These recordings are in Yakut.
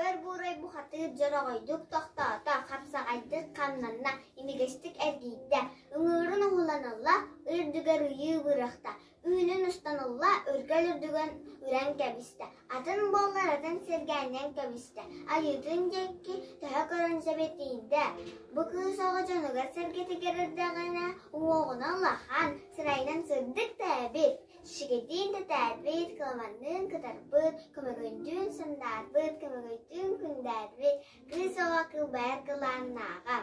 Бөр Буурай бухатыыр дьороҕойдук тохтоото, хапсаҕайдык хамнанна, имигэстик эргийдэ, ыҥыырын уһулан ылла, үрдүгэр ыйыы бырахта, үүнүн устан ылла, үргэл үрдүгүн үрэн кэбистэ, атын буоллар атын сиргээнньэн кэбистэ, айыытын диэки төһө көрөн сэбэтийдэ. Бу кыыс оҕо дьонугар-сэргэтигэр эрдэҕинэ уҥуоҕунан улахан, сырайынан сырдык да эбит. Шигидиин тэтээрбит, кыламанныын кытарбыт, көмөгөйдүүн сандаарбыт, көмөгөйдүүн күндээрбит, кыыс оҕо кылбайар кылааннааҕа.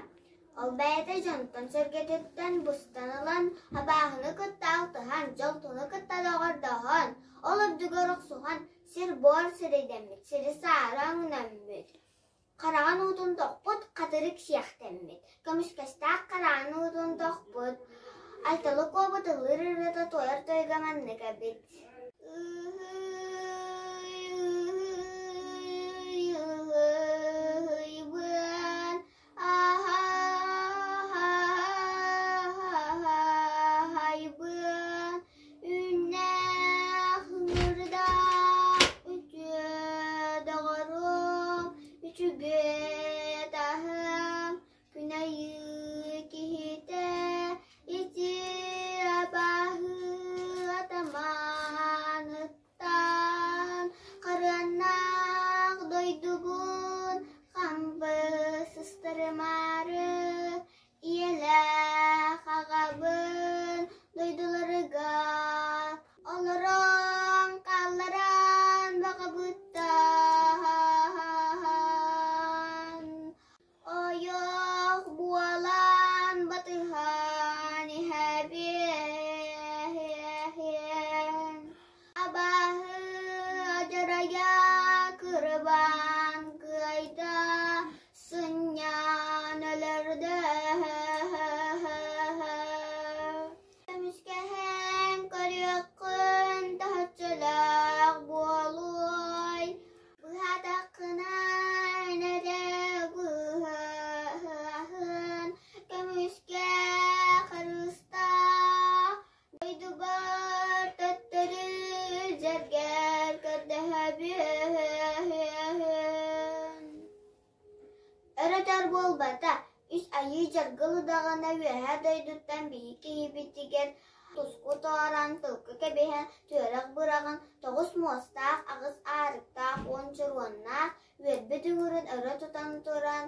Ол бэйэтэ дьонтон сэргэтиттэн бустан ылан, абааһыны кытта алтыһан, дьолтуну кытта доҕордоһон, ол үрдүгэр охсуһан, сир-буор сирэйдэммит, сири саары өҥнөммүт. Хараҕын уутун тохпут, хатырык сиэхтэммит, көмүскэстээх хараҕын уутун тохпут, Айталы Куобут ыллыыр ырыата туойар тойуга маннык эбит Ыһыйбыан аһаһайбыан Үүннээх ыҥырдаах үтүө доҕорум, үчүгэй атаһым, күн айыы киһитэ ити абааһы атамааныттан харыаннаах дойдубун хампы сыстарымаары Ийэлээх аҕабын дойдуларыгар олорон хаалларан баҕабыттан ойох буолан батыһан иһэбиэн Абааһы адьарайа кырбаан кыайда сынньан өлөрдө Көмүскэһэн көрүөххүн таһыччылаах буолуой Быһаатаххына эрэ быһаһын көмүскэ харыстаах Дойдубар төттөрү дьэргэр көрдөһөбүн Өрөтөр буолбата, үс айыы дьаргыл удаҕана үөһээ дойдуттан биһиги киһибитигэр туску тоорон, тылгы кэбиһэн, түөрэх быраҕан, тоҕус муостаах, аҕыс аарыктаах, уон чоруоннаах, үөрбүт үҥүрүн өрө тутан туран,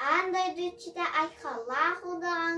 аан дойду иччитэ айхаллаах удаҕан.